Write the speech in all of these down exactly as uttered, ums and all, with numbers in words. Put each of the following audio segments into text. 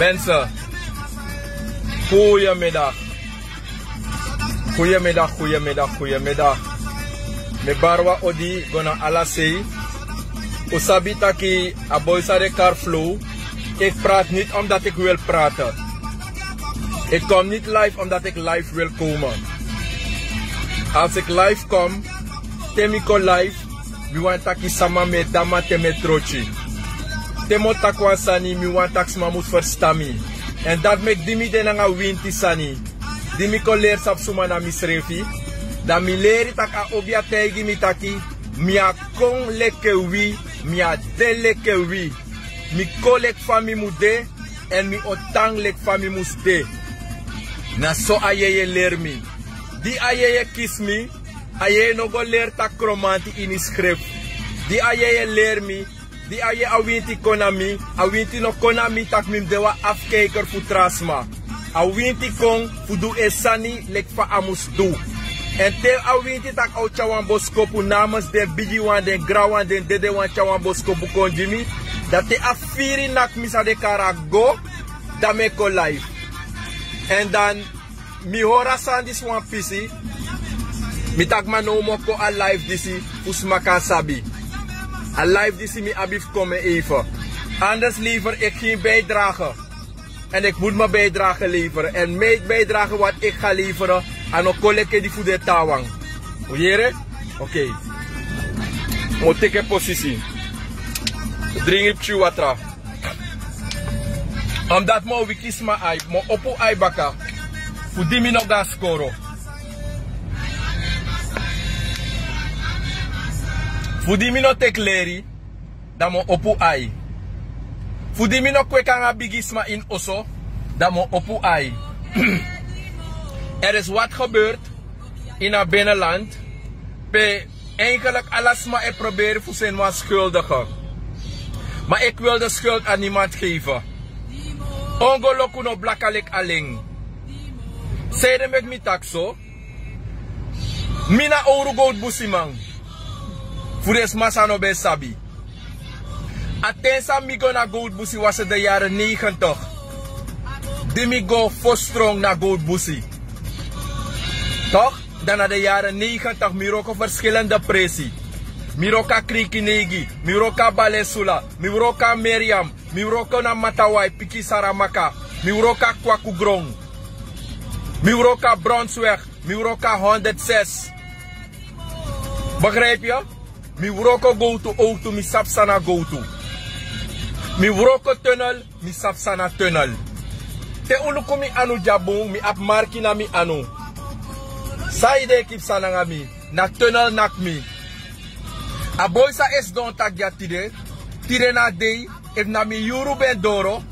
Mensen, goedemiddag. Goedemiddag, goedemiddag, goedemiddag. Mi e bari wan odi go na ala sei. Un sabi taki a boi san den e kari Flow. Ik praat niet omdat ik wil praten. Ik kom niet live omdat ik live wil komen. Als ik live kom, te mi kon live, mi wani taki sama mi e de, ma te mi e trotyi. Te mi o taki wan sani, mi wani taki sma mus ferstan mi. Èn dati meki di mi de nanga winti sani, di mi kon leri sabi suma na misrefi, dan mi leri taki a obi a taigi mi taki mi á kon leki wi, mi á de leki wi. Mi kon leki fa mi mu de, èn mi o tan leki fa mi mus de. Na so a yeye leri mi. Di a yeye kisi mi, a yeye no go leri taki kromanti ini skrifi. Di a yeye leri mi, di a yeye, a winti kon na mi, a winti no kon na mi taki mi mus de wan afkijker fu tra sma. A winti kon fu du en sani leki fa a mus du. Èn te a winti taki a o tyari wan boskopu namens den bigiwan, den granwan, den dedewan, tyari wan boskopu kon gi mi, dan te a firi naki mi san den e kari a go, dan mi e kon live. Èn dan mi hori a sani disi wan pisi, mi taki ma now mi o kon a live disi fu sma kan sabi. A live disi mi abi fu kon mi eigen. Anders lever ik geen bijdrage. En ik moet mijn bijdrage leveren. En mijn bijdrage wat ik ga leveren, a no kon leki di fu den trawan. Un yere? Oké. Mi o teki posisi. Dringi pikin watra. Omdat mi o wiki sma ai, mi o opo ai baka. Fu di mi no go na skoro. Fu di mi no teki leri, dan mi o opo ai. Fu di mi no kweki nanga bigisma ini oso, dan mi o opo ai. Er is wat gebeurd in a binnenland, pe eigenlijk ala sma e proberi fu seni wan schuldige. Maar ik wil de schuld aan niemand geven. Ongoloku no blaka leki alen. Sanede meki mi taki so? Mi na owru gowtubusiman. Fu den sma san no ben sabi. A ten san mi go na gowtubusi was in de jaren negentig. Di mi go fosi strongu na gowtubusi. Toch? Dan na de jaren negentig, mi wroko verschillende presi. Mi wroko na Krikineigi, mi wroko na Balesula, mi wroko na Meriam, mi wroko na Matawai, Pikin Saramaka, mi wroko na Kwakugron, mi wroko na Brownsweg, mi wroko na honderd zes. Begrijp je? Mi wroko gowtu, owtu, mi sabi san na gowtu. Mi wroko tunnel, mi sabi san na tunnel. Te un luku mi anu dya bun, mi abi marki na mi anu. San yu de e kipsa nanga mi, na tunnel naki mi. A boi san e sidon taki dya tide, tide na dei, efu na mi yuru ben doro,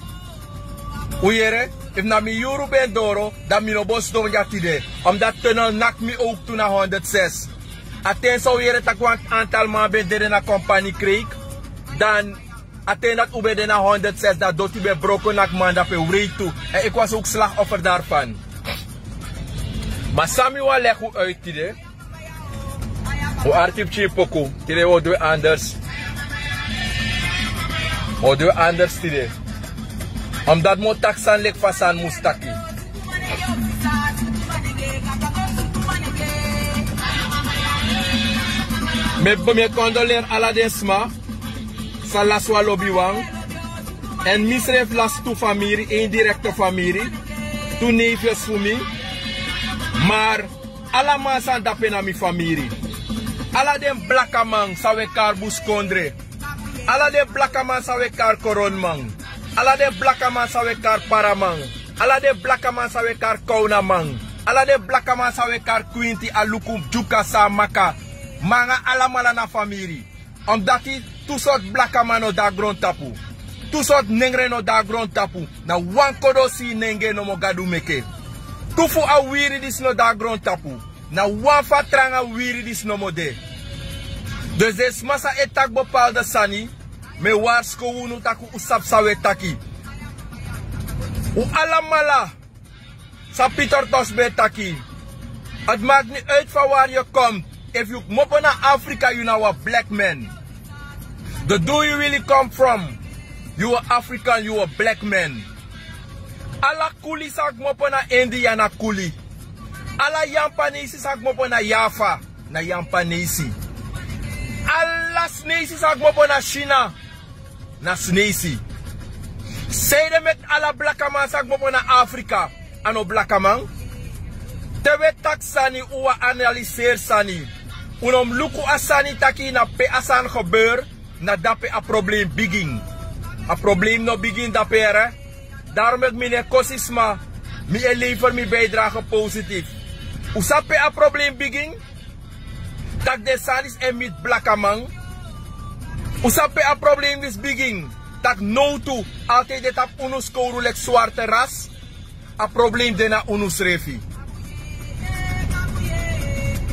un yere, efu na mi yuru ben doro, dan mi no bo sidon dya tide. Omdat tunnel naki mi owtu na honderd zes. A ten san un yere taki wan aantal man ben dede na Kompani Kreek, dan a ten dati un ben de na honderd zes, dan doti ben broko naki man dape wreed tu. En ik was ook slachtoffer daarvan. Maar san mi wani leg un uit tide, un arki pikin poku, tide un o du en anders. Un o du en anders tide. Omdat mi o taki sani leki fa sani mus taki. Mi e, mi e kondoleri ala den sma san lasi wan lobiwan. Èn misrefi lasi tu famiri, indirekte famiri, tu neefjes fu mi. Maar ala man san dape na mi famiri. Ala den blakaman san un e kari buskondre. Ala den blakaman san un e kari koronman. Ala den blakaman san un e kari paraman. Ala den blakaman san un e kari kownaman. Ala den blakaman san un e kari kwinti, Aluku, Dyuka, Saamaka. Mi nanga alamala na famiri. Omdati tu sortu blakaman no de na grontapu. Tu sortu nengre no de na grontapu. Na wan kodo sii nenge nomo Gadu meke. Tu fu a wiri disi no de na grontapu. Na wan fu a tranga wiri disi nomo de. Dus den sma san e taki bepaalde sani, mi e warskow unu taki un sabi san un e taki. Un alamala, san Pieter Tos ben e taki. Het maakt niet uit van waar je komt. Efu yu kmopo na Afrika, yu na wan black man. De do you really come from? You a African, you a black man. Ala kuli san kmopo na india na kuli. Ala yampanesi san kmopo na yafa na yampanesi. Ala snesi san kmopo na sina na snesi. Seide meki ala blakaman san kmopo na afrika a no blakaman. Te wi e taki sani un wan analiseri sani. Un no mus luku a sani taki na pe a sani gebeur. Na dape a problem bigin. A problem no bigin dape yere. Darom meki mi no e kosi sma. Mi e lever mi bijdrage positif. Un sabi pe a problem bigin. Tak' den sani disi e miti blakaman. Un sabi pe a problem disi bigin. Tak' nowtu altide de tapu unu skowru leki swarte ras. A problem de na unu srefi.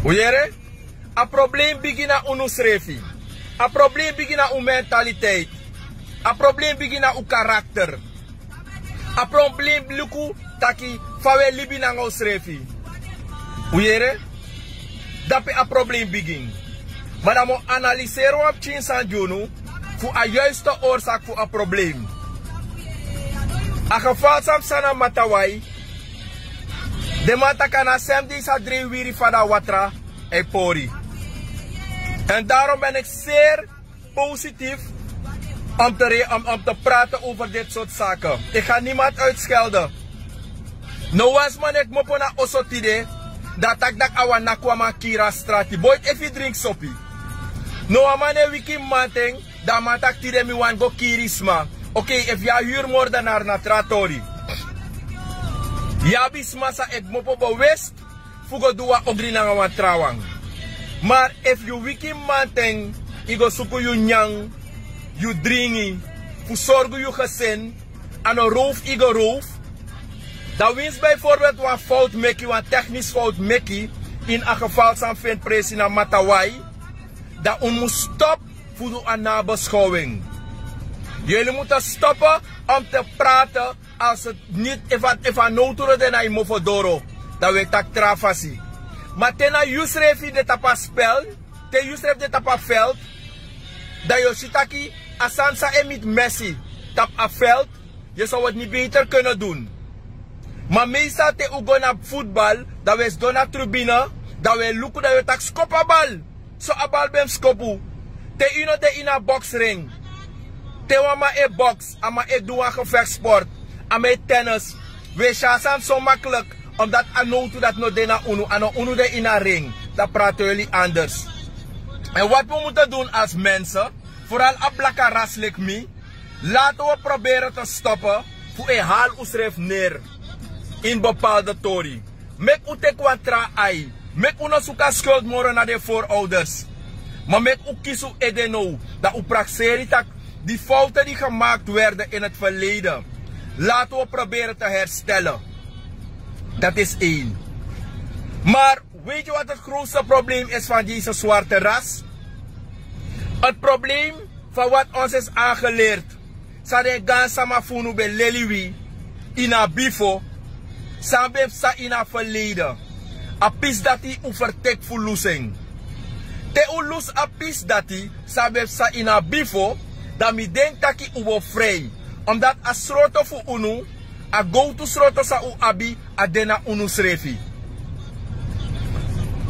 Un yere. A problem bigin na unu srefi. A problem bigin na un mentaliteit. A problem bigin na un karakter. A problem luku taki fa un e libi nanga unsrefi. Un yere. Dape a problem bigin. Ma dan mi o analiseri wan pikin sani gi unu fu a yuiste orsaki fu a problem. A gefal san psa na matawai. Den man taki a na sem dei sa drei wiri fada watra. E pori. En darom ben ik seri positif om te praten over dit soort zaken. Ik ga niemand uitschelden. No wan sma no e kmopo na oso tide. Dan a taki tak' a wani naki wan man kiri a strati boiti efu yu dringi sopi. No wan man no e wiki mi manten. Dan a man taki tide mi wani go kiri sma. Okei, efu yu a huru mordenar na tra tori. Yu abi sma san e kmopo bewest fu go du wan ogri nanga wan trawan. Mar efu yu wiki manten, yu go suku yu nyan, yu dringi, fu sorgu yu gesin, a no rowfu yu go rowfu. Dan winsi bijvorbelt wan fowtu meki wan teknisi fowtu meki, ini a gefal san mi feni presi na matawai, dan un mus stop fu du a nabeschowing. Yuli mutu stopo om te prate. Alsi niti efu a nowtu no de na yu mofo doro, dan wi e taki tra fasi. Ma te na yusrefi de tapu a spel, te yusrefi de tapu a veld, dan yu o si taki a sani san e miti messi tapu a veld, yu sa wati ni beter kunnen dun. Ma meistal te un go na futbal, dan wi e sidon na tribune, dan wi e luku dan yu o taki skopu a bal. So a bal ben mus kopu. Te yu no de ini a boksring. Te wan man e boks, a man e du wan gefeksport, a man e tennis. Wi e si a sani so maklik. Omdati a nowtu dati no de na unu, a no unu de ini a ring. Dan prati yu eli anders. Èn wati wi mutu dun asi mense, foral a blaka ras leki mi. Lati wi probere te stopu fu e hali unsrefi neri ini bepalde tori. Meki un teki wan tra ai. Meki un no suku a skuldu moro na den forouders. Ma meki un kisi un ede now, dan un prakseri tak' di fowtu di gemakti werde ini di ferleiden, lati wi probere te herstele. Dati isi ein. Mar, weti yu wati di grotste problem isi fan disi swarte ras? Di problem fan wati onsi isi angelerti, san den gansama fu unu ben leli wi ini a bifo, san ben psa ini a ferleiden. A pisi dati un ferteki fu lusu en. Te un lusu a pisi dati san ben psa ini a bifo, dan mi denki tak' un bo frei. Omdati a sroto fu unu, a gowtu sroto san un abi, a de na unu srefi.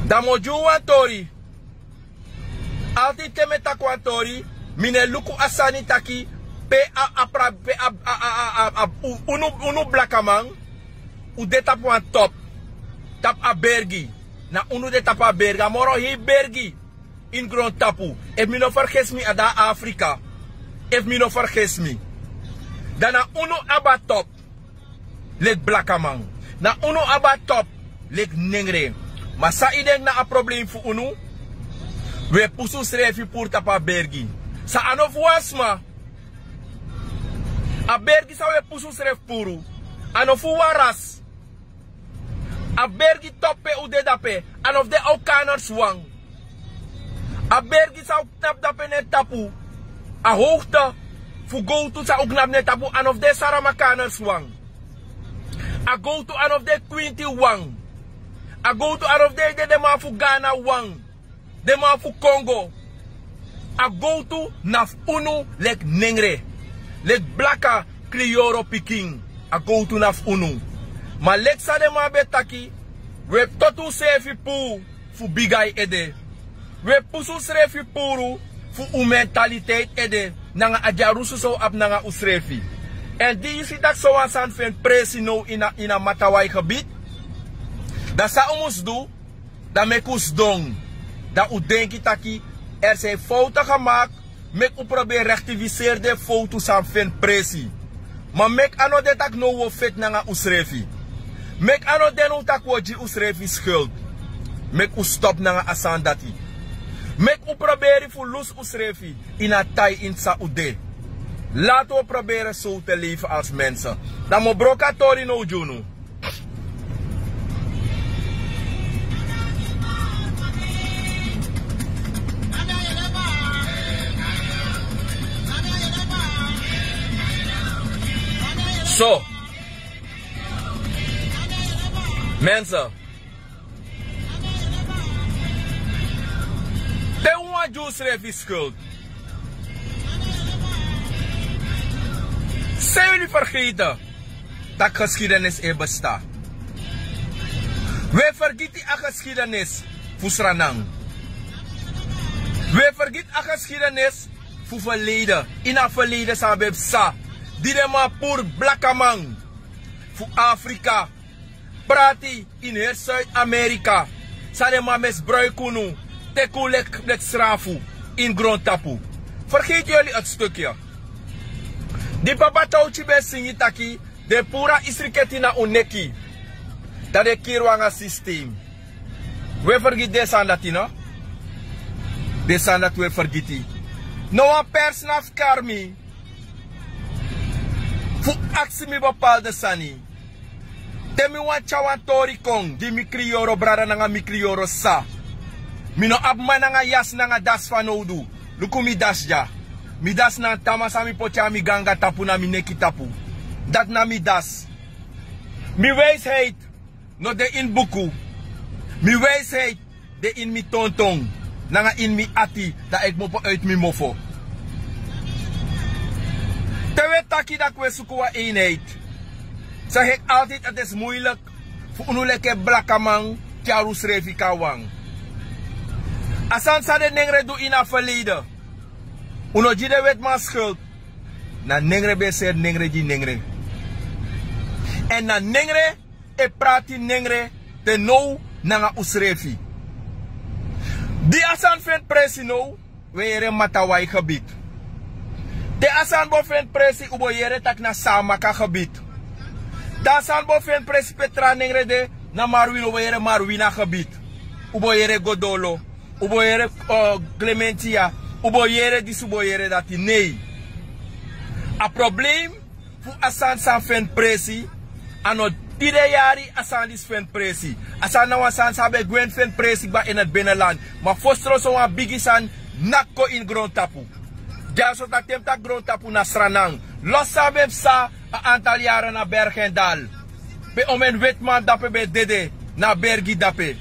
Dan mi o gi un wan tori. Alti te mi e taki wan tori, mi no e luku a sani taki pe a a pra pe a a a a a unu unu blakaman. Un de tapu wan topu, tapu a bergi. Na unu de tapu a bergi a moro hei bergi. Ini grontapu, efu mi no fergesi mi a de na afrika. Efu mi no fergesi mi, dan na unu abi a topu. Leki blakaman, na unu abi a topu leki nengre. Ma san yu denki na a problem fu unu? Wi e pusu unsrefi puru tapu a bergi. San a no fu wan sma. A bergi san wi e pusu unsrefi puru, a no fu wan ras. A bergi topu pe un de dape, a no fu den aukaners wan. A bergi san un knapu dape na en tapu, a howgte fu gowtu san un knapu na en tapu, a no fu den saramakaners wan. A gowtu a no fu den kwinti wan. A gowtu a no fu den dedeman fu gana wan. Den man fu kongo. A gowtu na fu unu leki nengre, leki blaka, kriyoro pikin. a gowtu na fu unu. Ma leki san den man ben taki, wi e toti unsrefi puru fu bigi a yu ede. Wi e pusu unsrefi puru fu un mentaliteit ede nanga a dyarusu san un abi nanga unsrefi. Èn di yu si tak' sowan sani feni presi now ini a, ini a Matawai gebied, dan san un mus du, dan meki un sidon. Dan un denki taki er zijn fouten gemaakt, meki un proberi rectificeri den fowtu san feni presi. Ma meki a no de tak' now un o feti nanga unsrefi. Meki a no de now tak' un o gi unsrefi skuld. Meki un stop nanga a sani dati. Meki un proberi fu lusu unsrefi ini a tai ini san un de. Laten we proberen zo te leven als mensen. Dan mi o broko a tori now gi unu. So, mensen, te un wani gi unsrefi skuld. San yu wani fergiti? Tak' geschiedenis e besta. Wi e fergiti a geschiedenis fu Sranan. Wi e fergiti a geschiedenis fu verleden. Ini a verleden san ben psa, di den man puru blakaman fu Afrika, prati ini heri Zuid-Amerika, san den man misbruiki unu, teki unu leki, leki srafu ini grontapu. Fergiti yuli a stukye. Di Papa Towtyi ben singi taki den puru a isriketi na un neki, dan den kiri un nanga systeem. Wi e fergiti den sani dati, no? Den sani dati wi e fergiti. No wan persona fu kari mi fu aksi mi bepaalde sani. Te mi wani tyari wan tori kon gi mi kriyoro brada nanga mi kriyoro sisa, mi no abi man nanga yasi nanga dasi fanowdu. Luku mi dasi dya. Mi dasi na a tama san mi poti na mi ganga tapu, na mi neki tapu. Dati na mi dasi. Mi wijsheid no de ini buku. Mi wijsheid de ini mi tonton nanga ini mi ati, dan e kmopo uit mi mofo. Te wi e taki dati wi e suku wan eenheid, san heki altijd het is moeilijk fu unu leki blakaman tyari unsrefi kon na wan. A sani san den nengre du ini a verleden, un no gi den wetiman skuld. Na nengre ben seri nengre gi nengre. Èn na nengre e prati nengre te now nanga unsrefi. Di a sani feni presi now, wi e yere Matawai gebied. Te a sani bo feni presi, un bo yere tak' na Saamaka gebied. Te a sani bo feni presi pe tra nengre de, na Marwina, un bo yere Marwina gebied. Un bo yere Godolo. Un bo yere, eh, Clementia. Un bo yere disi, un bo yere dati. Nei. A probleem fu a sani san feni presi, a no tide yari a sani disi feni presi. A sani na wan sani san ben gwe feni presi kba ini a binnenland. Ma fosi troso wan bigi sani naki kon ini grontapu. Dyaso taki te mi taki grontapu na Sranan. Los san ben psa a antal yari na Bergendal, pe omeni wetiman dape ben dede na a bergi dape.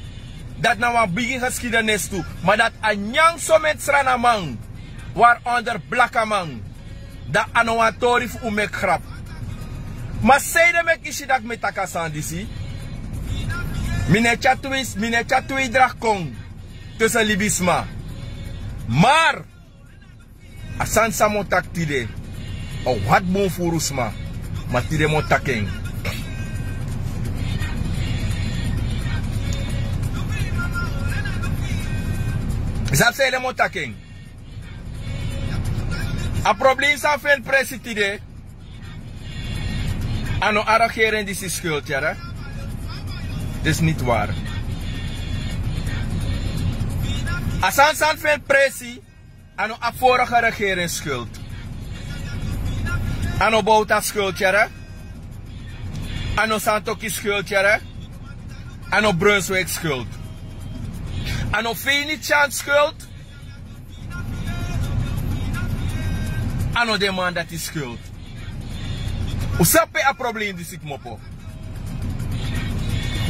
Dati na wan bigi geschiedenis tu. Ma dati a nyan someni Srananman, waaronder blakaman. Dan a no wan tori fu un meki grap. Ma sanede meki yu si tak' mi e taki a sani disi? Mi no e tyari twi, mi no e tyari twi dragi kon tussen libisma. Maar a sani san mi o taki tide, a o hati bun furu sma. Ma tide mi o taki en. Yu sabi sanede mi o taki en? A probleem san feni presi tide, a no a regering disi skuld, yara. Disi niti wari. A sani san feni presi, a no a vorige regering skuld. A no Bouta skuld, yara. A no Santokhi skuld, yara. A no Brunswijk skuld. A no Venetian skuld. A no den man dati skuld. Un sabi pe a probleem disi kmopo?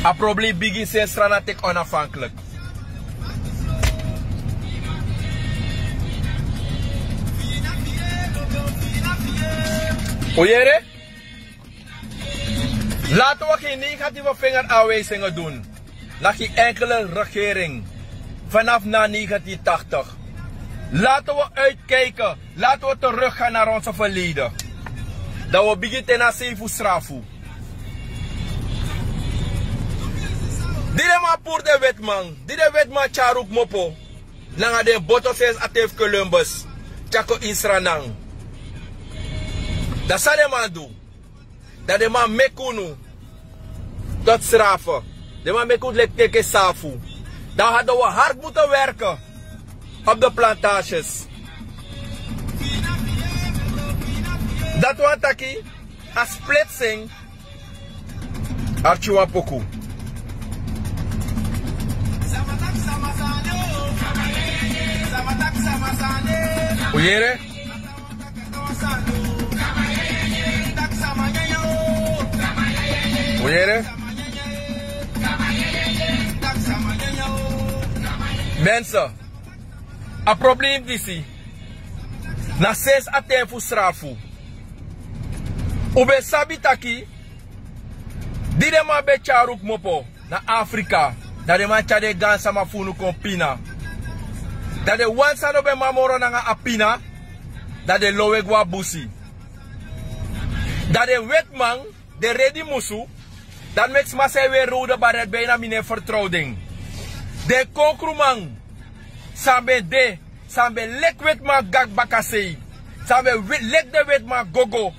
A probleem bigin sinsi Sranan teki onafhankelijk. Un yere? Laten we geen negatieve vingeraawijzingen doen naar geen enkele regering vanaf na negentien tachtig. Laten we uitkijken, laten we teruggaan naar onze verleden. Dan we begin ten na sefu srafu. Di den man puru den wetiman, di den wetiman tyari un kmopo nanga den boto sensi a ten fu Columbus, tyari kon ini Sranan. Dan san den man du? Dan den man meki unu tot srafu. Den man meki unu leki teke safu. Dan hadden we hard moeten werken op de plantages. Dati wani taki a splitsing. Artyi wan poku. Un yere? Un yere? Mensen, a problem disi na sensi a ten fu srafu. Un ben sabi taki di den man ben tyari un kmopo na Afrika, dan den man tyari den gaansama fu unu kon pina. Dan den wan san no ben man moro nanga a pina, dan den lowe go na busi. Dan den wetiman, den redi musu, dati meki sma san e weri rowde bareti, bijna mi no e fertrow den. Den konkruman san ben de, san ben leki wetiman bakasei, san ben leki den wetiman gogo,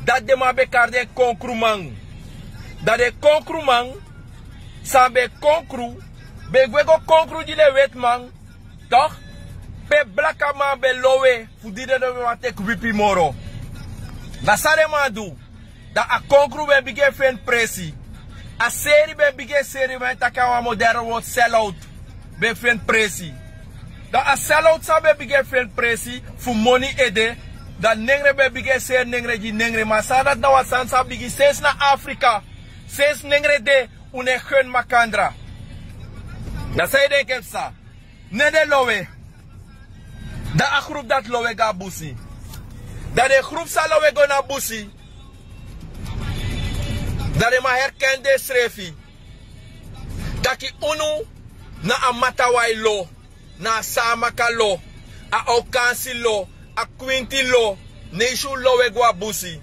dati den man ben kari den konkruman. Dan den konkruman san ben konkru, ben gwe go konkru gi den wetiman, toch, pe blakaman ben lowe fu di den no ben wani teki wipi moro. Na san den man du? Dan a konkru ben bigin e feni presi. A seri ben bigin e seri, wan e taki na wan modern word, sell-out, ben feni presi. Dan a sell-out san ben bigin e feni presi fu moni ede, dan nengre ben bigin e seri nengre gi nengre. Ma san dati na wan sani san bigin sensi na Afrika. Sensi nengre de, un no e gun makandra. Dan san yu denki e psa? Ne den lowe. Dan a grupu dati lowe go na busi. Dan den grupu san lowe go na busi, dan den man herken densrefi taki unu na a Matawai lo, na a Saamaka lo, a Okansi lo, a Kwinti lo, ne yu si un lowe go na busi.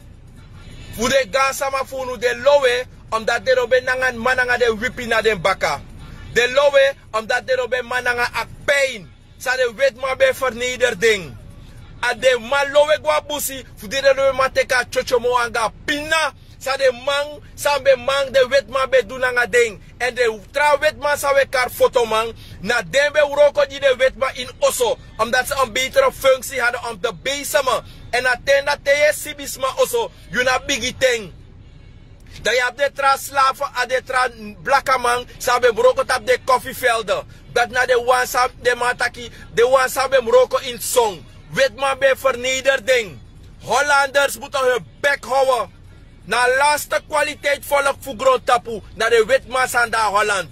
Fu den gaansama fu unu, den lowe, omdat den no ben nanga man nanga den wipi na den baka. Den lowe, omdat den no ben man nanga a pijn san den wetiman ben e vernederi den. A den man lowe go na busi, fu di den no ben man teki a tyotyomo anga a pina san den man, san ben man, den wetiman ben du nanga den. Èn den tra wetiman san un e kari fotoman, na den ben wroko gi den wetiman ini oso, omdat ze een betere functie hadden om te bezemen. Èn a ten dati, te yu e sibi sma oso, yu no abi bigi ten. Dan yu abi den tra slafu, a den tra blakaman san ben wroko tapu den koffievelde. Dati na den wan san den man taki, den wan san ben wroko ini son. Wetiman ben e vernederi den. Hollanders moeten hun bek houden. Na a laatste kwaliteit volk fu grontapu, na den wetiman san de na Holland.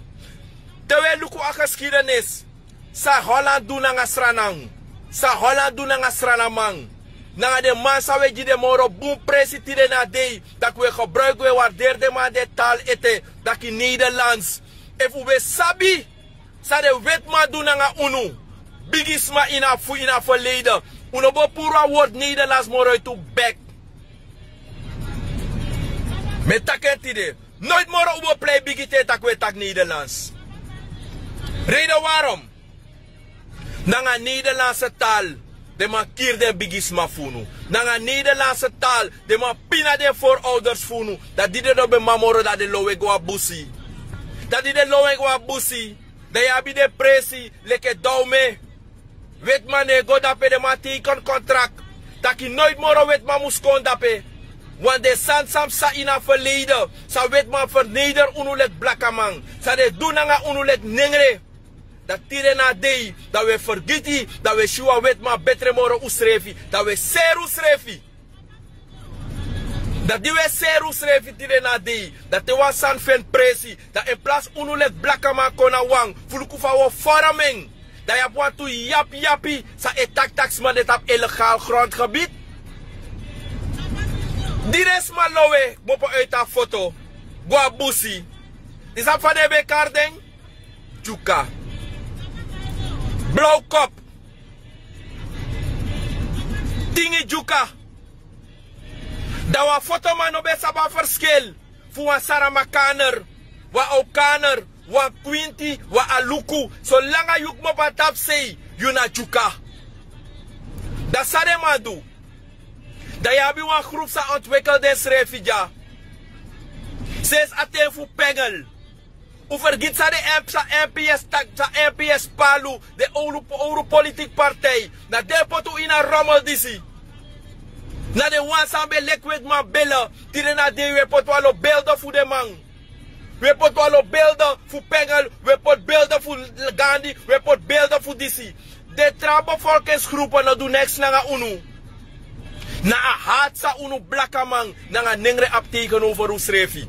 Te wi e luku a geschiedenis, san Holland du nanga Sranan, san Holland du nanga Srananman, nanga den man san wi e gi den moro bun presi tide na dei, tak' wi e gebruik, wi e warderi den man den taal ete, dati Nederlands. Efu wi ben sabi san den wetiman du nanga unu, bigisma ini a fu, ini a verleden, un no bo puru a word Nederlands moro ini un bek. Mi e taki en tide. Noiti moro un bo plei bigi ten tak' wi e taki Nederlands. Reden waarom? Nanga Nederlandse taal den man kiri den bigisma fu unu. Nanga Nederlandse taal den man pina den voorouders fu unu. Dati di den no ben man moro, dan den lowe go na busi. Dati di den lowe go na busi, dan yu abi den presi leki dawme. Wetiman no e go dape, den man teken kontrak taki noiti moro wetiman mus kon dape. Want den sani san psa ini a verleden, san wetiman vernederi unu leki blakaman, san den du nanga unu leki nengre, dati tide na dei, dan wi e fergiti, dan wi e si wan wetiman betre moro unsrefi, dan wi e seri unsrefi. Dan di wi e seri unsrefi tide na dei, dan te wan sani feni presi, dan in plaats unu leki blakaman kon na wan fu luku fa wi o vorm en, dan yu abi wantu yapiyapi san e taki tak' sma de tapu illegaal grondgebied. Di den sma lowe kmopo uit a foto, go na busi. Yu sabi fa den ben e kari den? Dyuka. Blowkop. Tingi dyuka. Dan wan fotoman no ben sabi a ferskil fu wan Saramakaner, wan Awkaner, wan Kwinti, wan Aluku. Solanga yu kmopo na tapu sei, yu na dyuka. Dan san den man du? Dan yu abi wan grupu san ontwikel densrefi dya. Sensi a ten fu Pengel. Un fergiti san den M P, san M P S taki, san M P S palu, den owru, owru politiki partij. Na den poti un ini a romel disi. Na den wan san ben leki wetiman bele, tide na dei un e poti wan lo belde fu den man. Un e poti wan lo belde fu Pengel, un e poti belde fu Gandi, un e poti belde fu disi. Den tra bevolkingsgroepen no du neks nanga unu. Na a hati san unu blakaman nanga nengre abi teikenover unsrefi.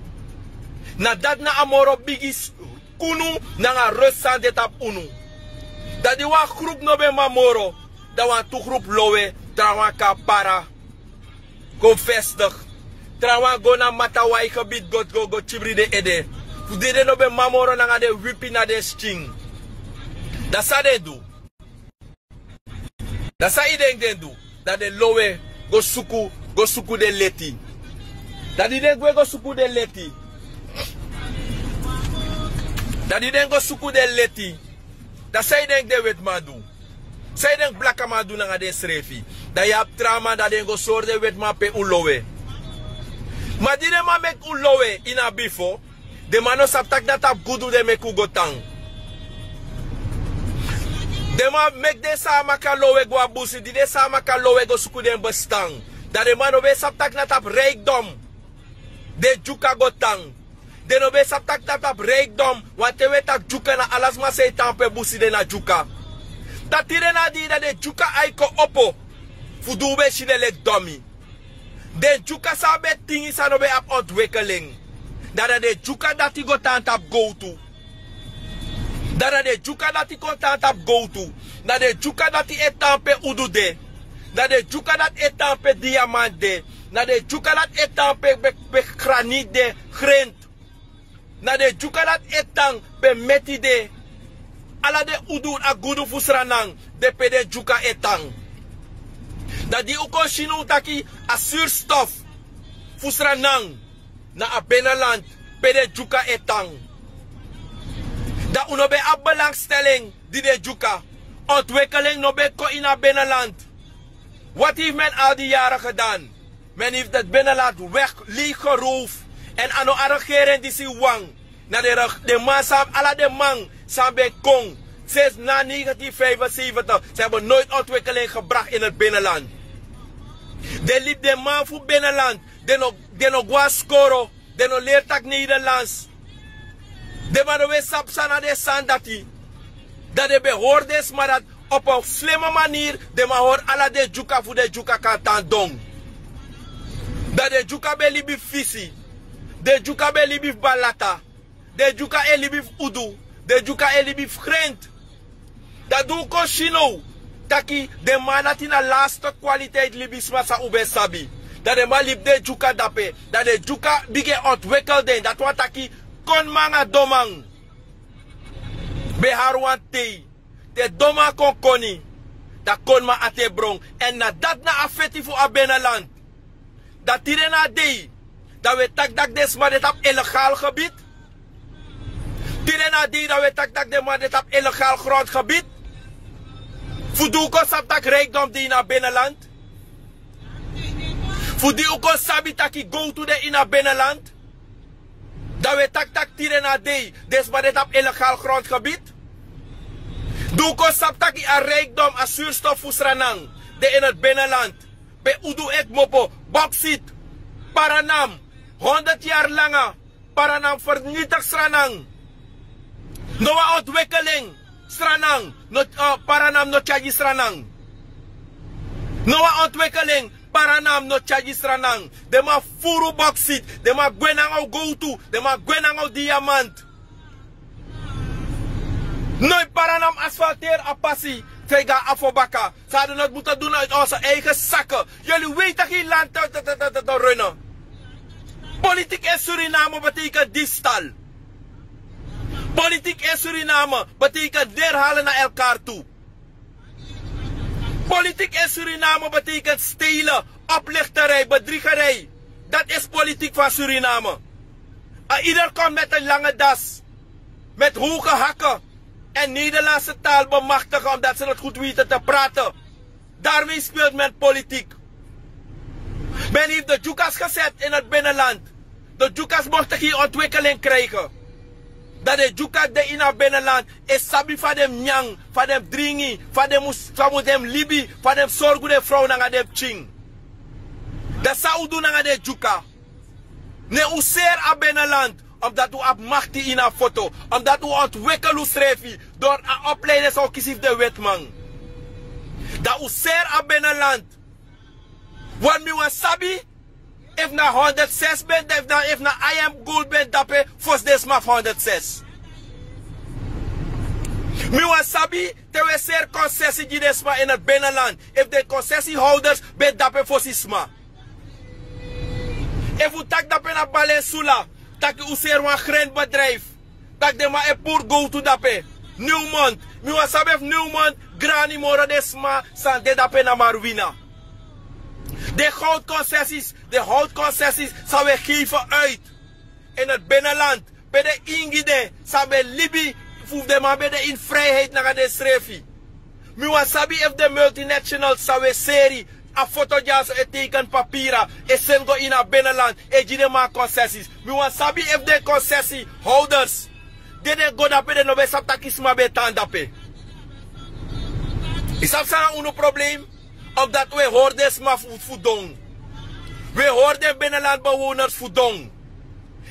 Na dati na a moro bigi s-, kunu nanga rust san de tapu unu. Dan di wan grupu no ben man moro, dan wantu grupu lowe, trawan kon para, kon vestig. Trawan go na Matawai gebiti go, go, go kibri den ede. Fu di den no ben man moro nanga den wipi na den skin. Dan san den du? Dan san yu denki den du? Dan den lowe go suku, go suku den leti. Dan di den gwe go suku den leti. Dan di den go suku den leti. Dan san yu denki den wetiman du? San yu denki blakaman du nanga densrefi? Dan yu abi tra man, dan den go sori den wetiman pe un lowe. Ma di den man meki un lowe ini a bifo, den man no sabi taki na tapu gudu den meki un go tan. Den man meki den Saamaka lowe go na busi, di den Saamaka lowe go suku den bestan. Dan den man no ben sabi taki na tapu rijkdom den Dyuka go tan. Den no ben sabi taki na tapu rijkdom, wanten un e taki Dyuka, na ala sma san e tan pe busi de na Dyuka. Dan tide na dei dan den Dyuka ai kon opo fu di un ben si den leki domi. Den Dyuka san ben tingi san no ben abi ontwikkeling. Dan na den Dyuka dati go tan tapu gowtu. Dan na den Dyuka dati kon tan tapu gowtu. Na den Dyuka dati e tan pe udu de. Na den Dyuka dati e tan pe diamant de. Na den Dyuka dati e tan pe, pe, pe granit de, grint. Na den Dyuka dati e tan pe meti de. Ala den udu, a gudu fu Sranan, de pe den Dyuka e tan. Dan di un kon si now taki a zuurstof fu Sranan na a benaland, pe den Dyuka e tan. Dan un no ben abi belangstelling di den Dyuka. Ontwikkeling no ben kon ini a benaland. Wat heeft men al die jaren gedaan? Men heeft het binnenland weg, leeggeroofd. En a no a regering disi wani. Na den reg-, den man san, ala den man san ben kon sinds na negentien vijfenzeventig, ze hebben nooit ontwikkeling gebracht in het binnenland. Den libi den man fu binnenland, den no, den no go na skoro, den no leri taki Nederlands. Den man no ben sabi san na den sani dati. Dan den ben hori den sma dati op een slimme manier, den man hori ala den Dyuka fu den Dyuka kan tan don. Dan den Dyuka ben libi fu fisi. Den Dyuka ben libi fu balata. Den Dyuka e libi fu udu. Den Dyuka e libi fu grint. Dan di un kon si now taki den man dati na laatste kwaliteit libisma san un ben sabi. Dan den man libi den Dyuka dape. Dan den Dyuka bigin ontwikkel den. Dati wani taki koniman nanga donman ben hari wan tei. Te donman kon koni, dan koniman ati e bron. Èn na dati na a feti fu a benaland. Dan tide na a dei, dan un e taki taki den sma de tapu illegaal gebied. Tide na a dei, dan un e taki taki den man de tapu illegaal grondgebied. Fu di un kon sabi taki rijkdom de ini a benaland. Fu di un kon sabi taki gowtu de ini a benaland. Dan un e taki taki tide na a dei, den sma de tapu illegaal grondgebied. Di un kon sabi taki a rijkdom, a zuurstof fu Sranan de in het binnenland. Pe udu e kmopo, bauxiet, Paranam, honderd jaar langa, Paranam vernietig Sranan. No wan ontwikkeling, Sranan, no, eh, Paranam no tyari Sranan. No wan ontwikkeling, Paranam no tyari Sranan. Den man furu bauxiet, den man gwe nanga un gowtu, den man gwe nanga un diamant. No, Paranam asfalteer a pasi, fa yu go na Afobaka. Ze hadden het moeten doen uit onze eigen zakken. Jullie weten geen land te, te, te, te, te, te runnen. Politiek in Suriname betekent diefstal. Politiek in Suriname betekent neerhalen naar elkaar toe. Politiek in Suriname betekent stelen, oplichterij, bedriegerij. Dat is politiek van Suriname. En ieder komt met een lange das, met hoge hakken en Nederlandse taal bemachtigen omdat ze het goed weten te praten. Daarmee speelt men politiek. Men heeft de Djukas gezet in het binnenland. De Djukas mochten geen ontwikkeling krijgen. Dat de Djuka de in het binnenland is sabi van dem nyang, van dem dringi, van dem mus-, van dem libi, van dem sorgu de vrouw nanga dem ching. Dat zou doen nanga de Djuka. Ne u seer a binnenland, omdat u hebt macht in a foto, omdat u ontwikkel u schrijfi door a opleiding zou kisi de wetman. Dat u seer a binnenland. Want mi wan sabi, efu na honderdzes ben, efu na, efu na I M Gold ben dape, fosi den sma fu honderdzes. Mi wan sabi, te we seer concessie gi den sma in het binnenland, efu den concessiehouders ben dape fosi sma. Efu taki dape na Balensula, taki u seer wan grindbedrijf, taki den man e puru gowtu dape. Newmont, mi wan sabi efu Newmont grani moro den sma san de dape na Marwina. Den goudconcessies, den houtconcessies san we geven uit in het binnenland, pe den ingi de san ben libi, fu den man ben de in vrijheid nanga densrefi. Mi wan sabi efu den multinationals san we seri a foto dyaso e teken papira, e seni go in a binnenland, e gi den man concessies. Mi wan sabi efu den concessiehouders, den den go dape den no ben sabi taki sma ben tan dape. Yu sabi san na unu probleem? Omdat we hori den sma fu, fu don. We hori den binnenland bewoners fu don.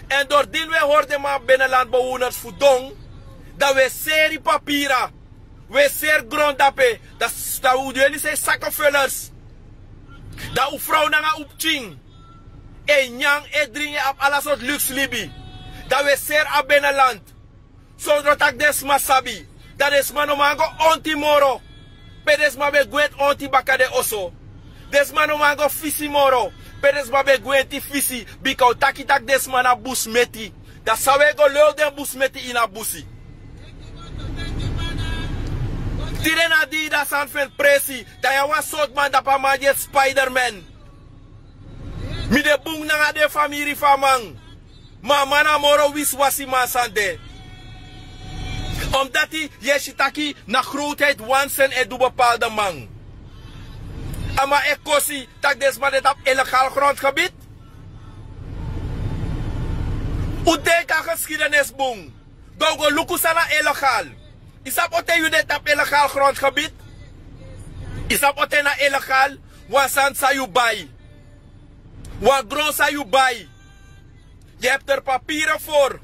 En doordien we hori den man binnenland bewoners fu don, dan we seri papira. We seri gron dape, dan, dan u de yu e si sakenvullers. Dan u vrouw nanga u pikin e nyan, e dringi, e abi ala sortu luxe libi. Dan we seri a binnenland. Sondro taki den sma sabi, dan den sma no man go onti moro. Pe den sma ben gwenti onti baka den oso. Den sma no man go fisi moro. Pe den sma ben gwenti fisi, bika u taki taki den sma na busmeti. Dan san we go lew den busmeti ini a busi? Tide na dei dan sani feni presi, dan yu a wan sortu man dape, a man di e Spiderman. Mi de bun nanga den famiri fu a man. Ma a man na moro wisiwasiman san de. Omdati yu e si taki na grootheid wansen e du bepaalde man. A man e kosi taki den sma de tapu illegaal grondgebied. Un denki a geschiedenis bun. Dan un go luku san na illegaal. Yu sabi on ten yu de tapu illegaal grondgebied? Yu sabi on ten na illegaal? Wan sani san yu bai. Wan gron san yu bai. Je hebt er papieren voor.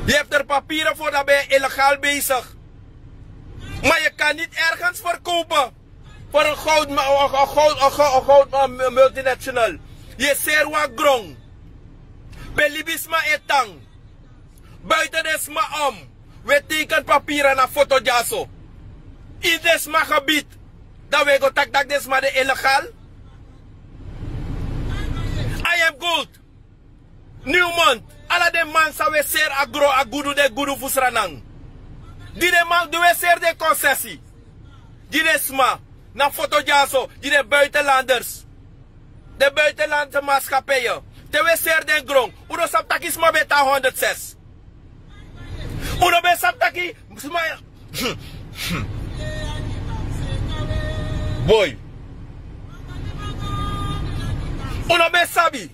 Je hebt er papieren voor, dan ben je illegaal bezig. Maar je kan niet ergens verkopen voor een goud, een goud, een goud, een goud, een multinational. Yu e seri wan gron pe libisma e tan. Buiten den sma om, we teken papira na foto dyaso. In den sma gebied, dan we go taki taki den sma de illegaal. I M Gold, Newmont, ala den man san we seri a gron, a gudu, den gudu fu Sranan. Di den man, di we seri den concessie gi den sma na foto dyaso, gi den buitenlanders. Den buitenlandse maatschappijen. Te we seri den gron, un no sabi taki sma ben tan honderd zes. Un no ben sabi taki sma. Boy. Un no ben sabi.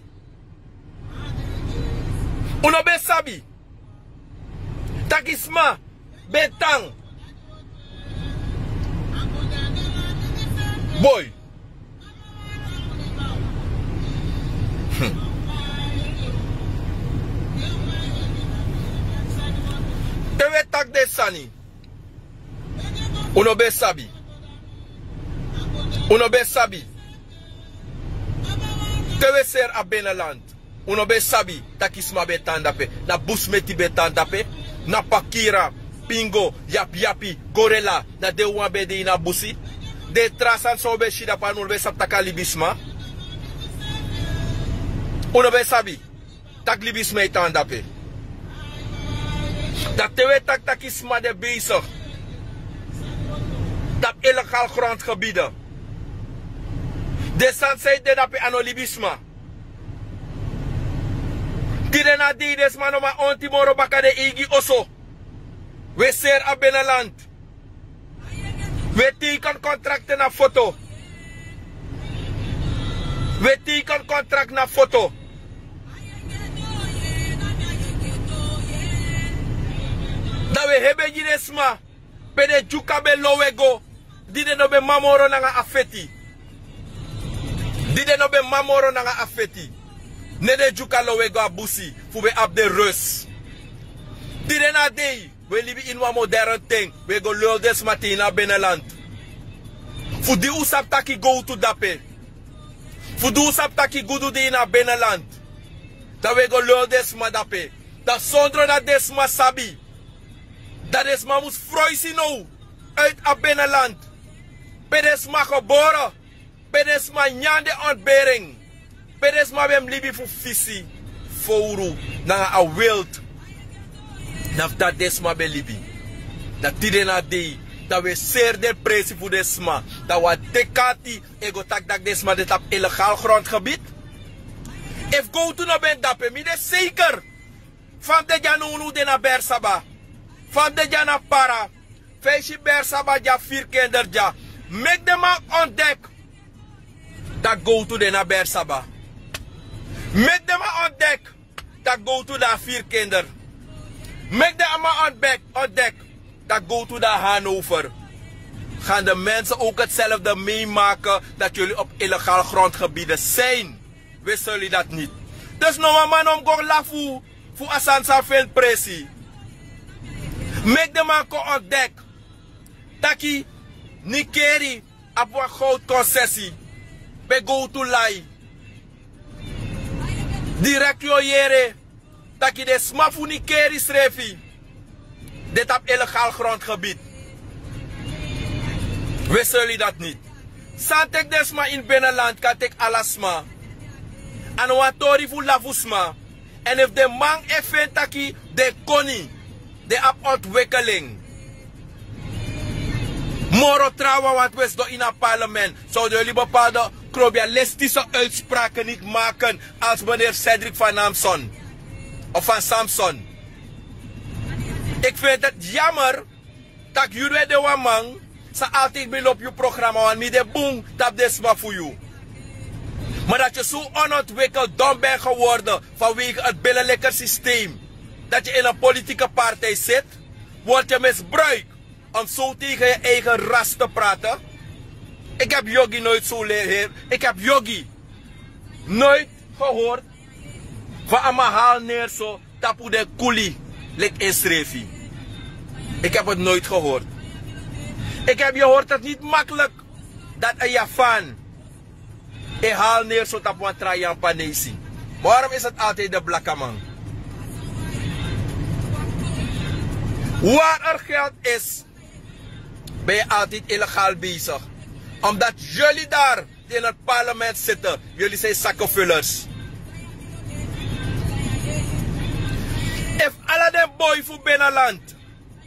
Un no ben sabi taki sma ben tan. Boy. Hmm. Te we taki den sani, un no ben sabi. Un no ben sabi. Te we seri a binnenland, un no ben sabi taki sma ben tan dape. Na busmeti ben tan dape. Na pakira, pingo, yapiyapi, gorilla, na den wan ben de ini a busi. Den tra sani san un ben si dape, un no ben sabi taki a libisma. Un no ben sabi tak' libisma e tan dape. Dan te un e taki tak' sma de bezig tapu illegal grondgebieden. Den sani san e de dape a no libisma. Tide na dei den sma no man onti moro baka den eigi oso. Un e seri a beneland. Un e teiken kontrakte na foto. Un e teiken kontrakte na foto. Dan un e hebe gi den sma pe den dyuka ben lowe go, di den no ben man moro nanga a feti. Di den no ben man moro nanga a feti. Ne den dyuka lowe go a busi fu ben abi den rus. Tide na dei un e libi ini wan modern ten. Un e go lul den sma te ini a beneland. Fu di un sabi tak' gowtu de ape, fu di un sabi tak' gudu de ini a beneland, dan un e go lul den sma dape. Dan sondro dati den sma sabi, dan den sma mus froisi now uiti a beneland, pe den sma gebore, pe den sma nyan den ontberi en, pe den sma ben mus libi fu fisi, fowru nanga a wilti. Na fu dati den sma ben libi. Dan tide na dei, dan un e seri den presi fu den sma, dan un a teki ati e go taki tak' den sma de tapu illegal grondgebied. Efu gowtu no ben dape, mi de seiker fa mi de dya nownow de na bersaba, fa mi de dya na para, fa yu si bersaba dya, firi kinder dya. Meki den man ontdeki tak' gowtu de na bersaba. Meki den man ontdeki tak' gowtu de na firi kinder. Meki den a man ontdeki tak' gowtu de na hanover. Gan de mensen ook hetzelfde meemaken dat jullie op illegaal grondgebieden zijn. Wisten jullie dat niet? Dus no wan man no mus go lafu fu a sani san feni presi. Meki den man kon ontdeki taki Nikeri abi wan gowtu konsesi pe gowtu lai. Direkt yu o yere taki den sma fu Nikeri srefi de tapu illegaal grondgebied. Wisten jullie dat niet? San teki den sma ini beneland kan teki ala sma. A no wan tori fu lafu sma. Èn efu den man e feni taki den koni, den abi ontwikkeling moro trawan, want un e sidon ini a parlement, zouden jullie bepaalde krobialistise uitspraken niet maken als meneer Cedric van Namson of van Samson. Ik vind het jammer tak' yu no e de wan man san altijd ben lobi yu programma, want mi de bun tapu den sma fu yu. Maar dat je zo onontwikkeld, dom bent geworden vanwege het billenlikkersysteem, dat je in een politieke partij zit, word je misbruikt om zo tegen je eigen ras te praten. Ik heb Yogi nooit zo leren. Ik heb Yogi nooit gehoord van a man hali neer so tapu den kuli leki ensrefi. Ik heb het nooit gehoord. Ik heb, je hoort het niet makkelijk dat een Javaan e hali neer so tapu wan tra Yampanesi. Waarom is het altijd de blakaman? Waar er geld is, ben je altijd illegaal bezig. Omdat jullie daar die in het parlement zitten, jullie zijn zakkenvullers. Efu ala den boi fu beneland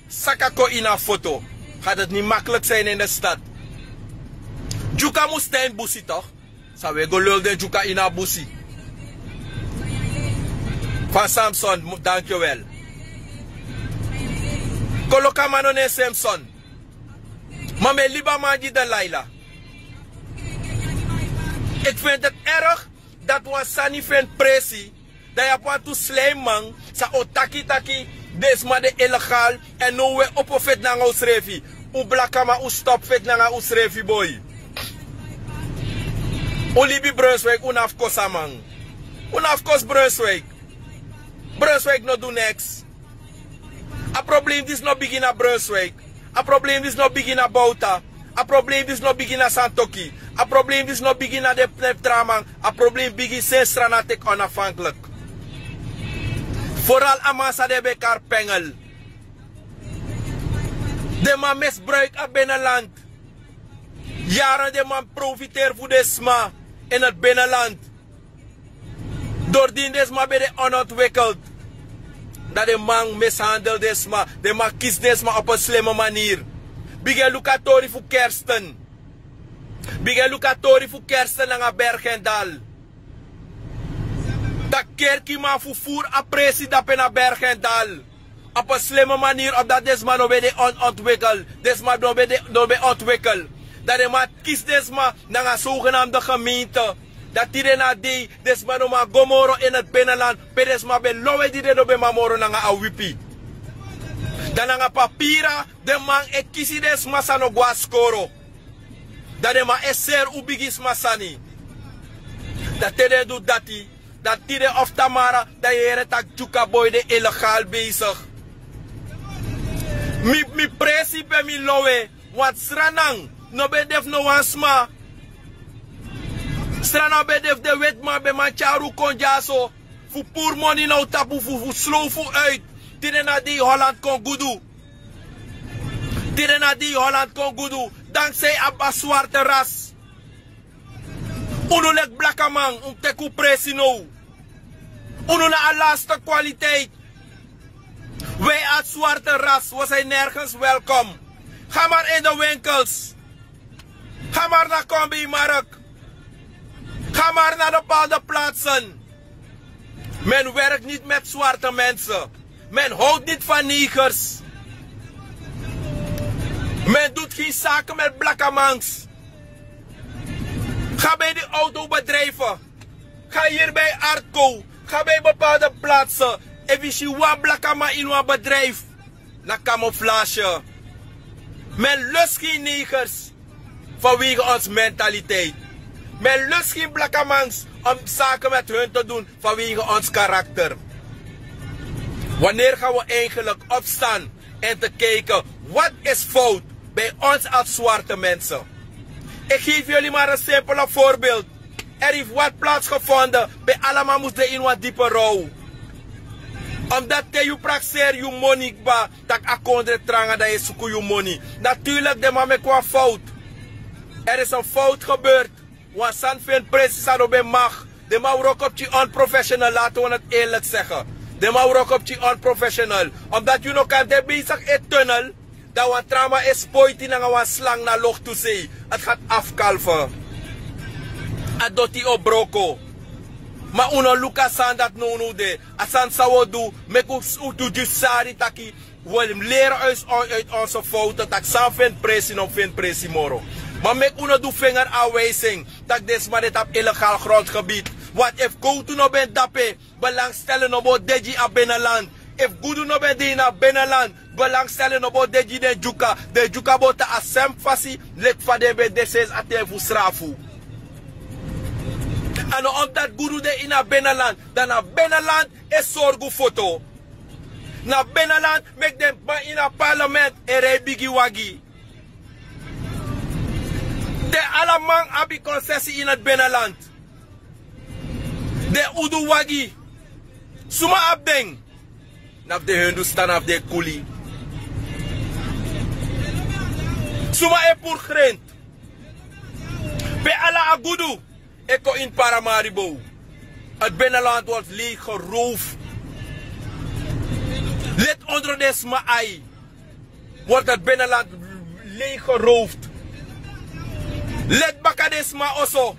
saka kon ini a foto, gaat het niet makkelijk zijn in de stad. Dyuka mus tan ini busi toch? San un e go lul den dyuka ini a busi? Van Samson, dankjewel. Koloka man no ne Samson. Ma mi e libi a man gi Delilah. Ik vind het erg dat wan sani feni presi, dan yu abi wantu slijmman san o taki taki den sma de illegaal. Èn now un e opo feti nanga unsrefi. Un blakaman, un stop feti nanga unsrefi boi. Un libi Brunswijk, un no abi kosi a man. Un no abi kosi Brunswijk. Brunswijk no du neks. A problem disi no bigin na Brunswijk. A problem disi no bigin na Bouta. A problem disi no bigin na Santoki. A problem disi no bigin na den tra man. A problem bigin sensi Sranan teki onafhankelijk. Vooral a man san den ben kari Pengel. Den man misbruik a beneland. Yaren den man profiteri fu den sma in het binnenland. Dori di den sma ben de onontwikeld, dan den man mishandel den sma. Den man kisi den sma op en slime maniri. Bigin luku a tori fu kersten. Bigin luku a tori fu kersten nanga bergendal. Dan kerkiman fu furu a presi dape na bergendal op en slime maniri, omdat den sma no ben de onontwikeld. Den sma no ben de no ben ontwikeld. Dan den man kisi den sma nanga sogenamde gemeente. Dan tide na dei den sma no man go moro ini a beneland, pe den sma ben lowe di den no ben man moro nanga a wipi. Dan nanga papira den man e kisi den sma san no go na skoro. Dan den man e seri un bigisma sani. Dan te den du dati, dan tide of tamara dan yu yere tak' dyuka boi de ilegal besigi. Mi presi pe mi lowe. Wantu sranan no ben de fu no wan sma. Sranan ben de fu den wetiman ben man tyari un kon dyaso fu puru moni na un tapu fu slow fu uit. Tide na dei holland kon gudu. Tide na dei holland kon gudu. Danksei a swarte ras. Unu leki blakaman un mus teki un presi now. Unu na a laste kwaliteit. Wi a swarte ras wi a sai nergens welkom. Ga maar in de winkels. Ga maar na kombi mark. Ga maar na bepaalde plaatsen. Men werkt niet met zwarte mensen. Men houdt niet van negers. Men doet geen zaken met blakamangs. Ga bij die autobedrijven. Ga hier bij arco. Ga bij bepaalde plaatsen. Efu yu si wan blakaman ini wan bedrijf, na camouflage. Men lus gen negers vanwege ons mentaliteit. Men lus gen blakamangs om zaken met hun te doen vanwege ons karakter. Wanneer gaan we eigenlijk opstaan en te kijken wat is fout bij ons als zwarte mensen? Ik geef jullie maar een simpele voorbeeld. Er heeft wat plaatsgevonden bij allemaal moest de in wat diepe rouw. Omdat te yu prakseri yu moni kba, tak' a kondre tranga dan yu suku yu moni. Natuurlijk den man meki wan fout. Er is een fout gebeurd. Wan sani feni presi san no ben mag. Den man wroko pikin onprofessional, laten we het eerlijk zeggen. Den man wroko pikin onprofessional. Omdat yu no kan de bezig e tunnel, dan wan tra man e spoiti nanga wan slang na loktu sei. Het gaat afkalven. A doti o broko. Ma un no luku a sani dati nownow de. A sani san wi o du, meki un du gi sari taki wi mus leri uit onze fouten, tak' san feni presi no feni presi moro. Ma meki un no du vinger aanwijsing tak' den sma de tapu illegaal grondgebied. Want efu gowtu no ben dape, belangstellen no bo de gi a beneland. Efu gudu no ben de ini a beneland, belangstellen no bo de gi den dyuka. Den dyuka bo tan a sem fasi leki fa den ben de sensi a ten fu srafu. A no omdati gudu de ini a beneland, dan na beneland e sorgu foto. Na beneland meki den man ini a parlement e rei bigi wagi. Den ala man abi konsesi ini a beneland. Den udu wagi, suma abi den? Na fu den hendu stan na fu den kuli. Suma e puru grenti? Pe ala a gudu e kon ini paramaribo? A beneland word leeg geroof. Leti ondro den sma ai. Word a beneland leeg geroof. Leti baka den sma oso.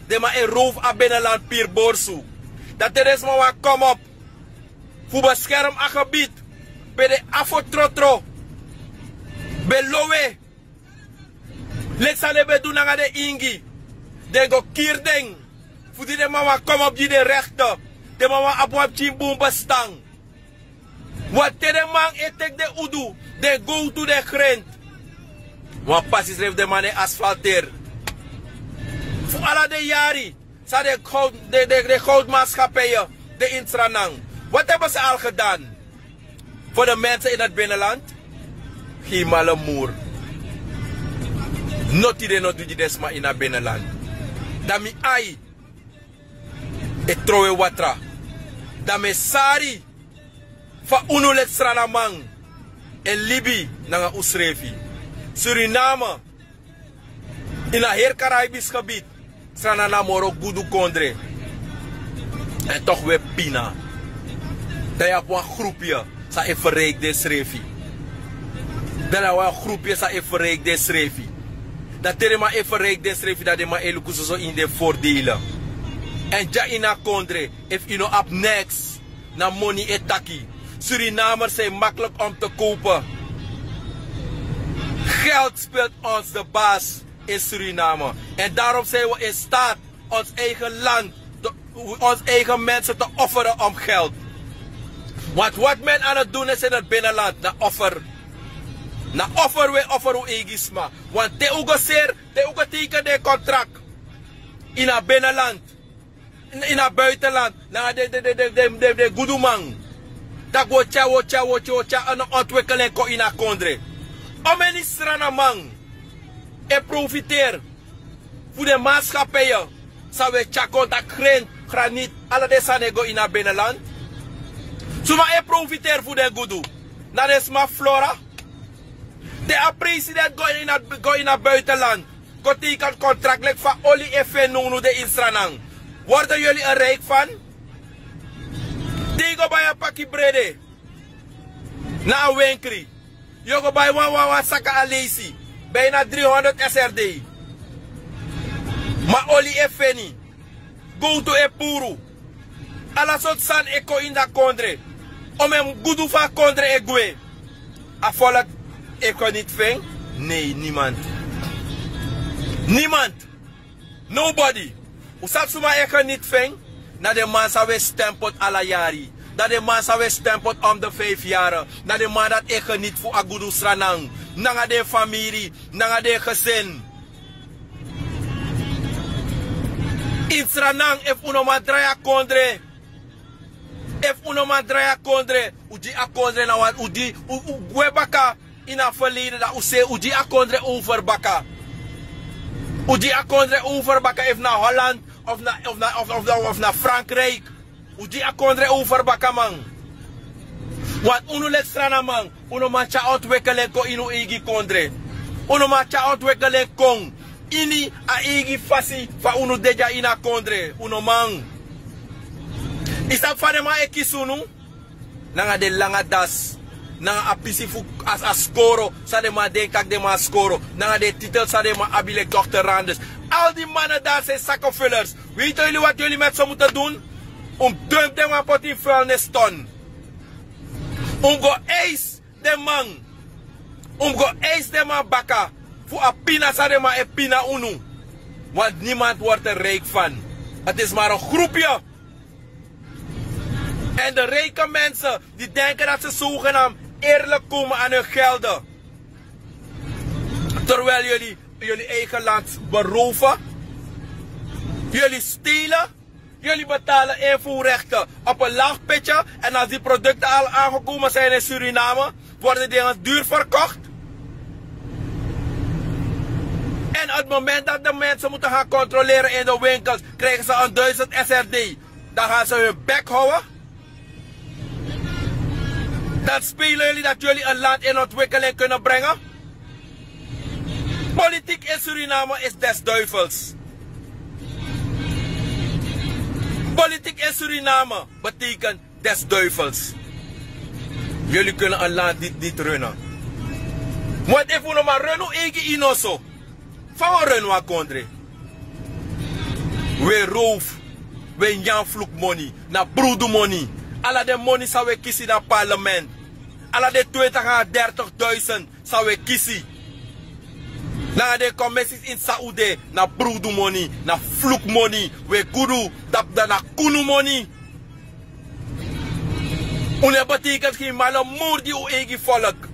Den man e roof a beneland piri borsu. Dan te den sma wani komopu fu beskerm a gebid, pe den afo trotro ben lowe. Leki san den ben du nanga den ingi, den go kiri den. Fu di den man wani komopu gi den rekte, den man wani abi wan pikin bun bestan. Wan te den man e teki den udu, den gowtu, den grenti. Wan pasi srefi den man no e asfalteri. Fu ala den yari san den goudmaatskappije de ini sranan, wati heben se al gedan for de mensen ini a beneland? Gen male muru. Noti den no du gi den sma ini a beneland. Dan mi ai e trowe watra. Dan mi e sari fa unu leki sranaman e libi nanga unsrefi. Suriname, ini a heri karaibis gebid, srana na moro gudu kondre. Èn tok' wi e pina. Dan yu abi wan grupye san e ferreiki densrefi. Dan na wan grupye san e ferreiki densrefi. Dan te den man e ferreiki densrefi dan den man e luku soso ini den fordele. Èn dya ini a kondre, efu yu no abi neks, na moni e taki. Surinamers zijn makkelijk om te kopen. Geld speelt ons de baas in Suriname. En daarom zijn we in staat ons eigen land, onze eigen mensen te offeren om geld. Want wat men aan het doen is in het binnenland, na offer. Na offer we offer u egisma. Want te u go ser, te u go teken de contract in het binnenland, in het buitenland, na de, de, de, de, de, de, de guduman. Dat go tja, wo tja, wo tja, wo tja, en ontwikkeling kon in a kondre. Omeni stranaman e profiteer fu den maatschappijen san we tyari kon taki grin, granit, ala den sani e go ini a binnenland. Suma e profiteri fu den gudu? Na den sma fu Vlora. Te a president go ini a, go ini a buitenland, go teken contract leki fa oli e feni nownu de ini Sranan. Worden jullie er rijk van? Te yu go bai a paki brede na a wenkri, yu o go bai wan wan wan saka a leisi, bijna dri honderd S R D. Ma oli e feni, gowtu e puru, ala sortu sani e kon ini a kondre. Omeni gudu fu a kondre e gwe. A volk e geniti fu en? Nee, niemand. Niemand. Nobody. Un sabi suma e geniti fu en? Na den man san we stem poti ala yari. Na den man san we stem poti om de vijf yari. Na den man dati e geniti fu a gudu Sranan, nanga den famiri, nanga den gesin. Ini Sranan, efu un no man drai a kondre, efu un no man drai a kondre, un gi a kondre na wan, un gi, un, un gwe baka ini a verleden, dan un sei un gi a kondre over baka. Un gi a kondre over baka, efu na Holland, of na, of na, of, of, of na Frankrijk. Un gi a kondre over baka, man. Want unu leki Sranaman, un no man tyari ontwikkeling kon ini un eigi kondre. Un no man tyari ontwikkeling kon ini a eigi fasi fa unu de dya ini a kondre. Un no man. Yu sabi fa den man e kisi unu? Nanga den langa dasi, nanga a pisi fu a, a skoro san den man denki tak' den man skoro, nanga den titel san den man abi leki dokter Randers. Al die mannen daar zijn zakkenvullers. Weten jullie wat jullie met ze moeten doen? Un mus dumpu den man poti ini vuilniston. Un mus go eisi den man. Un mus go eisi den man baka fu a pina san den man e pina unu. Want niemand wordt er rijk van. Het is maar een groepje. En de rijke mensen die denken dat ze zogenaamd eerlijk komen aan hun gelden. Terwijl jullie jullie eigen land beroven. Jullie stelen. Jullie betalen invoerrechten op een laag pitje. En als die producten al aangekomen zijn in Suriname, worden die dingen duur verkocht. En het moment dat de mensen moeten gaan controleren in de winkels, krijgen ze een duizend S R D. Dan gaan ze hun bek houden. Dan spelen jullie dat jullie een land in ontwikkeling kunnen brengen. Politiek in Suriname is des duivels. Politiek in Suriname betekent des duivels. Jullie kunnen een land niet, niet runnen. Want efu un no man run un eigi ini oso, fa un o run wan kondre? Un e roof, un e nyan flukmoni, na brudu moni. Ala den moni san un e kisi na parlement, ala den twintig a dertig duizend san un e kisi, nanga den commissies ini san un de, na brudu moni, na flukmoni. Un e gudu, dati dan na kunu moni. Un no e betekent geen malle moer gi un eigi volk.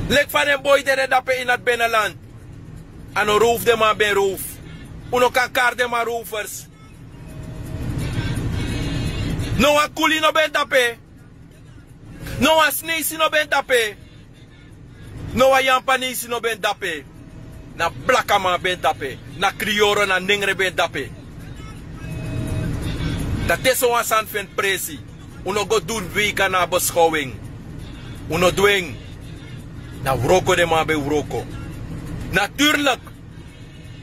Leki fa den boi dede dape ini a binnenland. A no roof den man ben roof. Un no kan kari den man rovers. No wan kuli no ben dape. No wan Sneisi no ben dape. No wan Yampanesi no ben dape. Na blakaman ben dape. Na kriyoro, na nengre ben dape. Dan te sowan sani feni presi, un no go du weka na a beschouwing. Un no du en. Na wroko den man ben wroko. Natuurlijk,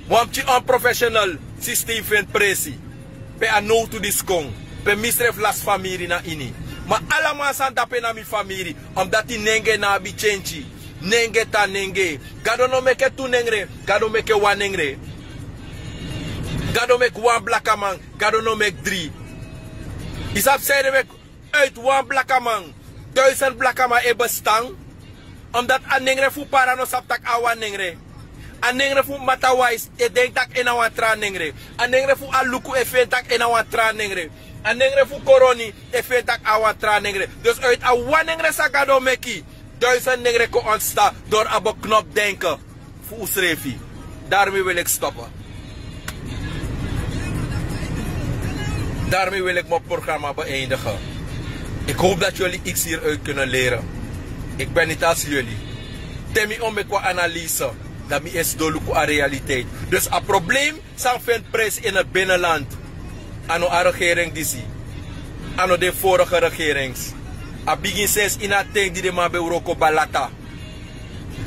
wan pikin onprofessional systeem feni presi. pe a nowtu disi kon, pe mi srefi lasi famiri na ini. Ma ala man san de ape na mi famiri, omdati nenge no abi kenki. Nenge tan nenge. Gado no meke tu nengre. Gado meke wan nengre. Gado meki wan blakaman. Gado no meki dri. Yu sabi san ede meki? Uiti wan blakaman duisend blakaman e bestan. Omdati a nengre fu para no sabi tak' a wan nengre. A nengre fu mata wais e denki tak' en na wan tra nengre. A nengre fu aluku e feni tak' en na wan tra nengre. A nengre fu koroni e feni tak' a wan tra nengre. Dus uiti a wan nengre san Gado meki, duisend nengre kon ontstan dori a beknopt denken fu unsrefi. Daarmee wil ik stoppen. Daarmee wil ik mijn programma beëindigen. Ik hoop dat jullie iets hieruit kunnen leren. Ik ben niet als jullie. Te mi o meki wan analyse, dan mi e sidon luku a realiteit. Dus a probleem san feni prijs in het binnenland, a no a regering disi. A no den vorige regerings. A bigin sensi ini a ten di den man ben wroko balata,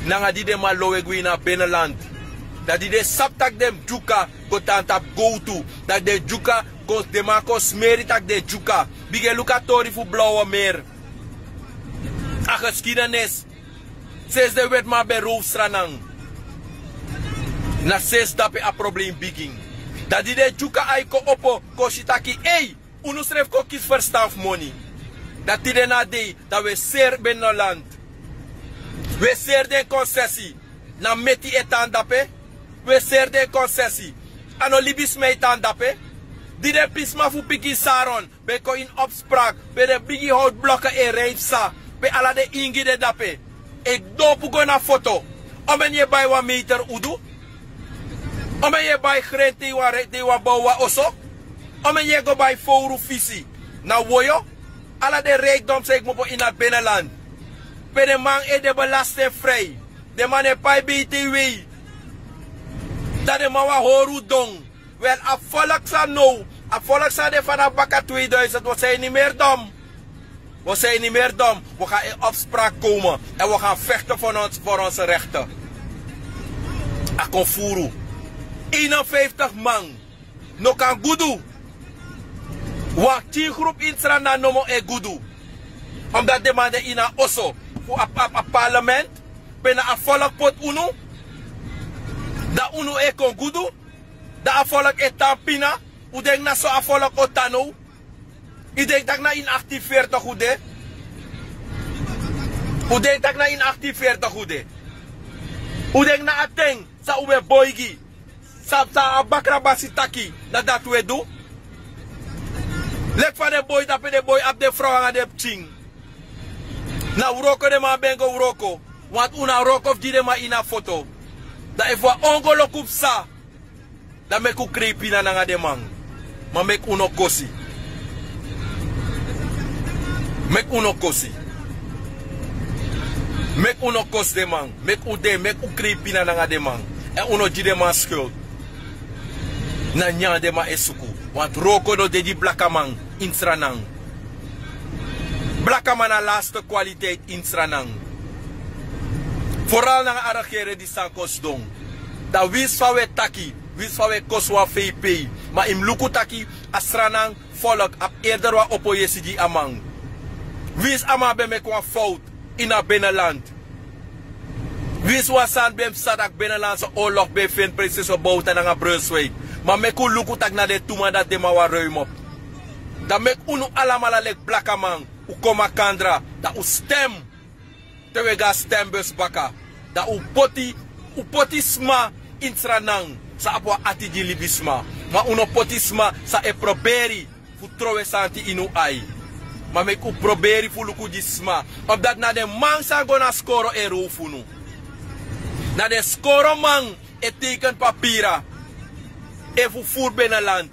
nanga di den man lowe gwe ini a binnenland. Dan di den sabi tak' den dyuka go tan tapu gowtu, dan den dyuka kon, den man kon smeri tak' den dyuka. Bigin e luku a tori fu Blauwe Meer. A geschiedenis. Sensi den wetiman ben row Sranan, na sensi dape a probleem bigin. Dan di den dyuka ai kon opo kon si taki: ei, unu srefi kon kisi ferstan fu moni. Dan tide na a dei, dan wi e seri binnenland. Wi e seri den konsesi. Na meti e tan dape. Wi e seri den konsesi. A no libisma e tan dape. Di den pisma fu pikin Saron ben kon ini opsprak, pe den bigi howtu blokken e rei psa, pe ala den ingi de dape, e dopu go na foto. Omeni yu e bai wan meter udu? Omeni yu e bai gren te yu wani, te yu wani bow wan oso? Omeni yu e go bai fowru fisi? Na woyo. Ala den rijkdom san e kmopo ini a binnenland, pe den man e de belastingvrij. Den man e pai B T W. Dan den man wani hori un don. Wel, a volk san now, a volk san de vanaf baka tweeduizend, wi o sei nimeri dom. Wi o sei nimeri dom. Wi o go na opsprak komen en wi o go na vechten voor ons, voor onze rechten. A kon furu. Eenenvijftig man no kan gudu. Wan tin grupu ini Sranan nomo e gudu. Omdati den man de ini a oso fu a, a, a parlement, pe na a volk poti unu. Dan unu e kon gudu. Dan a volk e tan pina. Un denki na so a volk o tan now? Un denki tak' na ini achtenveertig un de? Un denki tak' na ini achtenveertig un de? Un denki na a ten san un ben boigi, san, san a bakrabasi taki, na dati un e du? Leki fa den boi dape, den boi abi den frow nanga den pikin. Na wroko den man ben go wroko. Want un na wroko fu gi den man ini a foto. Dan efu wan ongoloku psa, dan meki un krei pina nanga den man. Ma meki un no kosi. Meki un no kosi. Meki un no kosi den man. Meki un de, meki un krei pina nanga den man. Èn un no gi den man skuld. Na nyan den man e suku. Want wroko no de gi blakaman ini Sranan. Blakaman na laatste kwaliteit ini Sranan. Vooral nanga a regering di san kon sidon. Dan winsi fa un e taki, winsi fa un e kosi wan fei pei, ma yu mus luku taki a Sranan volk abi eerder wan opo yesi gi a man. Winsi a man ben meki wan fowtu ini a binnenland. Winsi wan sani ben psa, tak' binnenlandse oorlog ben feni prinses Bouta nanga Brunswijk. Ma meki un luku tak' na den tu man dati den man wani ruim op. Dan meki unu alamala leki blakaman, un kon makandra, dan un stem. Te un e go na stembus baka, dan un poti, un poti sma ini Sranan san abi wan ati gi libisma. Ma un no poti sma san e proberi fu trowe santi ini un ai. Ma meki un proberi fu luku gi sma. Omdati na den man san go na skoro e row fu unu. Na den skoro man e teken papira efu furu binnenland.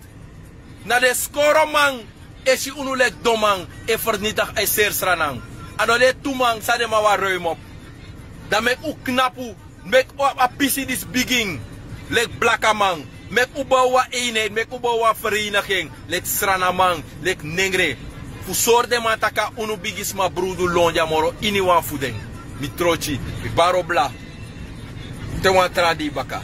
Na den skoro man e si unu leki don man e fernitigi, e seri Sranan. A no den tu man san den man wani ruim op. Dan meki un knapu, meki a, a pisi disi bigin leki blakaman. Meki un bow wan eenheid, meki un bow wan vereniging leki Srananman, leki nengre. Fu sori den man tak' a unu bigisma brudu lon dya moro iniwan fu den. Mi trotyi, mi bari obla. Te wan tra dei baka.